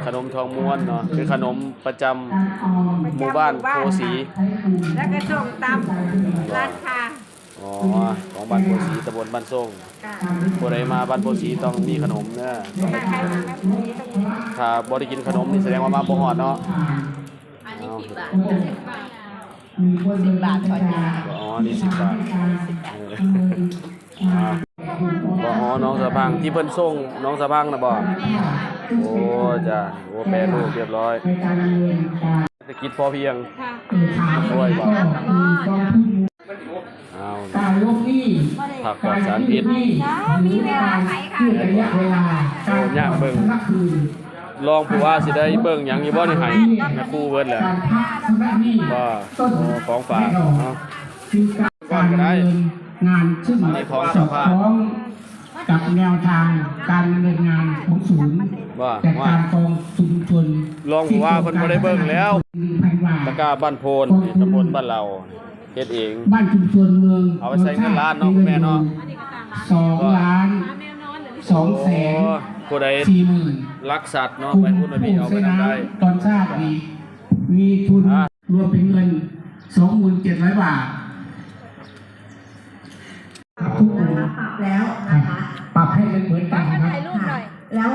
ຂະໜົມທອງມ້ວນເນາະ ຄືຂະໜົມປະຈຳໝູ່ບ້ານໂພສີ ແລ້ວກໍສົ້ມຕຳຮ້ານຄ້າ ອໍ ຂອງບ້ານໂພສີ ຕຳບົນບ້ານໂຊ່ງ. ຜູ້ໃດມາບ້ານໂພສີຕ້ອງມີຂະໜົມເດີ ຖ້າບໍ່ໄດ້ກິນຂະໜົມນີ້ ສະແດງວ່າມາບໍ່ຮອດເນາະ. ອັນນີ້ສິບບາດ ສິບບາດ ອໍ ອັນນີ້ສິບບາດ ເອີ ອໍ ໜອງສະພັງ ທີ່ເພິ່ນສົ່ງໜອງສະພັງນະບໍ? ໂອ້ ຈ້າ ໂອ້ ແປຮູບຮຽບຮ້ອຍ ເສດຖະກິດພໍພຽງ ຊ່ວຍບໍ? ອ້າວ ຜັກປອດສານພິດ ມີເວລາໄປຄ່ະ ໂອ້ ຍ່າງເບິ່ງ ລອງຜູ້ວ່າຊິໄດ້ເບິ່ງຫຍັງຢູ່ບໍ່ນີ້ ໃຫ້ແມ່ຄູເບິດແຫຼະ ບໍ່ ໂອ້ ຂອງຝາກເນາະ ກ່ອນກໍໄດ້ ງານ ຊຶ່ງ ອັນນີ້ຂອງ ສອດຄ່ອງກັບແນວທາງການດຳເນີນງານຂອງສູນ ວ່າ ຈັດການກອງທຸນຊຸມຊົນ ລອງຜູ້ວ່າເພິ່ນບໍ່ໄດ້ເບິ່ງແລ້ວ ໜຶ່ງພັນບາດ ຕະກາບ້ານໂພນ ຕຳບົນບ້ານເຫຼົ່າ ເຮັດເອງ ບ້ານຊຸມຊົນເມືອງ ເອົາໄປໃສ່ເງິນລ້ານເນາະ ຄຸນແມ່ເນາະ ສອງລ້ານສອງແສນ ໂອ້ ຜູ້ໃດ ສີ່ໝື່ນ ລັກສັດເນາະ ໄປພຸ້ນໄປພີ້ ເອົາໄປນຳໄດ້ ຕອນຊາດນີ້ ມີທຶນ ຮວມເປັນເງິນສອງໝື່ນເຈັດຮ້ອຍບາດ ປັບແລ້ວນະຄະ ປັບໃຫ້ມັນເໝືອນກັນນະຄັບ ແລ້ວ